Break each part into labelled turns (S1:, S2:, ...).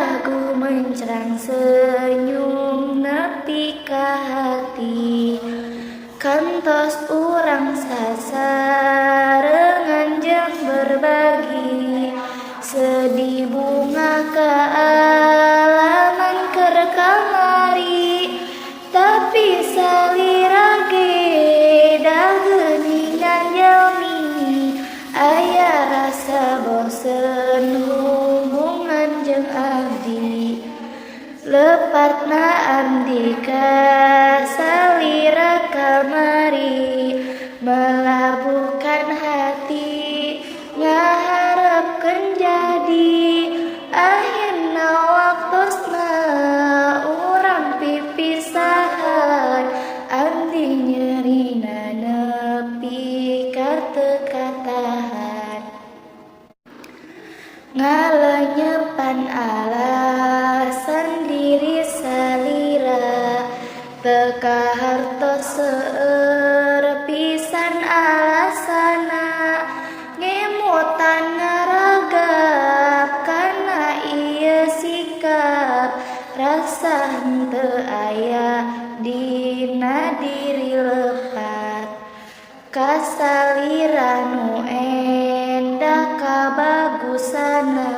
S1: Wajah gumencrang, senyum nepi ka hati. Kantos urang sasarengan jeung berbagi. Sedih bungah kaalaman keur kamari. Tapi salira ge da geuningan jalmi. Aya rasa bosen hubungan jeung abdi. Lepatna abdi ka salira kamari. Melabuhkan hati, ngaharepkeun jadi. Akhirna waktosna urang pipisahan. Abdi nyerina nepi ka teu katahan. Ngalenyepan alasan diri salira. Teu kahartos seueur pisan alasanna. Ngemutan ngaragap kana ieu sikap. Rasa henteu aya dina diri lepat. Ka salira nu endah kabagusanna.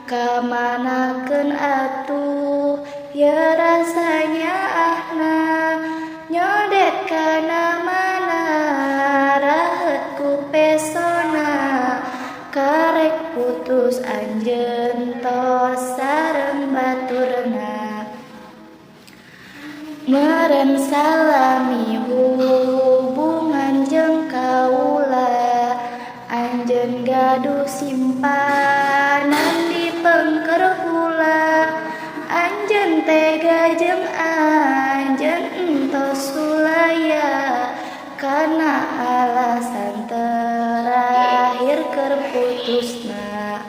S1: Kamanakeun atuh ye rasa nyaahna. Nyodet kana mana raheut ku pesona. Karek putus anjeun tos sareng baturna. Meren salami hubungan jeung kaula. Anjeun gaduh simpanan di pengker kula. Anjeun tega jeung anjeun entos sulaya. Kana alasan terakhir keur putusna.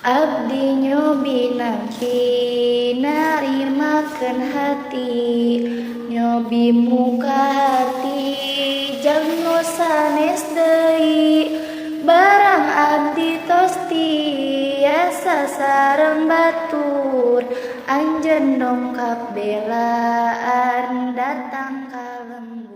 S1: Abdi nyobi nampi narimakeun hati. Nyobi muka hati jang nu sanes deui. Barang abdi tos tiasa sareng batur. Anjeun dongkap belaan datang ka lembur.